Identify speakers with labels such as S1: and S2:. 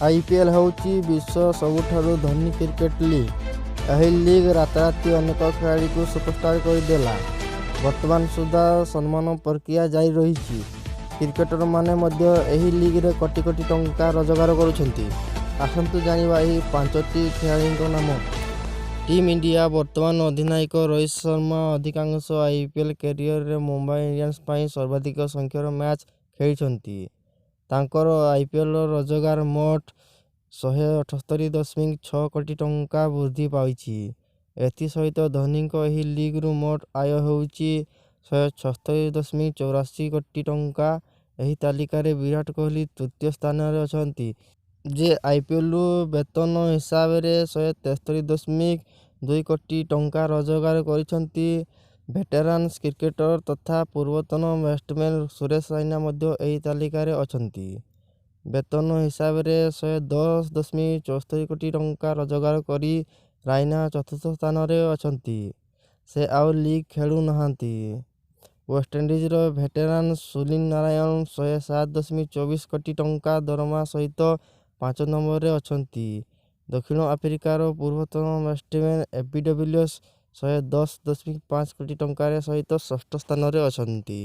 S1: IPL ହେଉଛି ବିଶ୍ୱର ସବୁଠାରୁ ଧନୀ କ୍ରିକେଟ ଲିଗ୍। ଏହି ଲିଗ୍ ରାତାରାତି ଅନେକ ଖେଳାଳିଙ୍କୁ ସୁପରଷ୍ଟାର କରିଦେଲା। ବର୍ତ୍ତମାନ ସୁଦ୍ଧା ସମ୍ମାନ ପ୍ରକ୍ରିୟା ଜାରି ରହିଛି। କ୍ରିକେଟରମାନେ ମଧ୍ୟ ଏହି ଲିଗରେ କୋଟି କୋଟି ଟଙ୍କା ରୋଜଗାର କରୁଛନ୍ତି। ଆସନ୍ତୁ ଜାଣିବା ଏହି ପାଞ୍ଚଟି ଖେଳାଳିଙ୍କ ନାମ। ଟିମ୍ ଇଣ୍ଡିଆ ବର୍ତ୍ତମାନ ଅଧିନାୟକ ରୋହିତ ଶର୍ମା ଅଧିକାଂଶ ଆଇପିଏଲ୍ କ୍ୟାରିୟରରେ ମୁମ୍ବାଇ ଇଣ୍ଡିଆନ୍ସ ପାଇଁ ସର୍ବାଧିକ ସଂଖ୍ୟକ ମ୍ୟାଚ୍ ଖେଳିଛନ୍ତି। ତାଙ୍କର ଆଇପିଏଲ୍ ରୋଜଗାର ମୋଟ 178.6 କୋଟି ଟଙ୍କା ବୃଦ୍ଧି ପାଇଛି। ଏଥି ସହିତ ଧୋନିଙ୍କ ଏହି ଲିଗରୁ ମୋଟ ଆୟ ହେଉଛି 176.84 କୋଟି ଟଙ୍କା। ଏହି ତାଲିକାରେ ବିରାଟ କୋହଲି ତୃତୀୟ ସ୍ଥାନରେ ଅଛନ୍ତି, ଯେ ଆଇପିଏଲରୁ ବେତନ ହିସାବରେ 173.2 କୋଟି ଟଙ୍କା ରୋଜଗାର କରିଛନ୍ତି। ଭେଟେରାନ୍ କ୍ରିକେଟର ତଥା ପୂର୍ବତନ ବ୍ୟାଟ୍ସମ୍ୟାନ୍ ସୁରେଶ ରାଇନା ମଧ୍ୟ ଏହି ତାଲିକାରେ ଅଛନ୍ତି। ବେତନ ହିସାବରେ 110.74 କୋଟି ଟଙ୍କା ରୋଜଗାର କରି ରାଇନା ଚତୁର୍ଥ ସ୍ଥାନରେ ଅଛନ୍ତି। ସେ ଆଉ ଲିଗ୍ ଖେଳୁ ନାହାନ୍ତି। ୱେଷ୍ଟଇଣ୍ଡିଜର ଭେଟେରାନ୍ ସୁନୀଲ ନାରାୟଣ 107.24 କୋଟି ଟଙ୍କା ଦରମା ସହିତ 5 ନମ୍ବରରେ ଅଛନ୍ତି। ଦକ୍ଷିଣ ଆଫ୍ରିକାର ପୂର୍ବତନ ବ୍ୟାଟ୍ସମ୍ୟାନ୍ ଏବି ଡିଭିଲିୟର୍ସ 110.5 କୋଟି ଟଙ୍କାରେ ସହିତ ଷଷ୍ଠ ସ୍ଥାନରେ ଅଛନ୍ତି।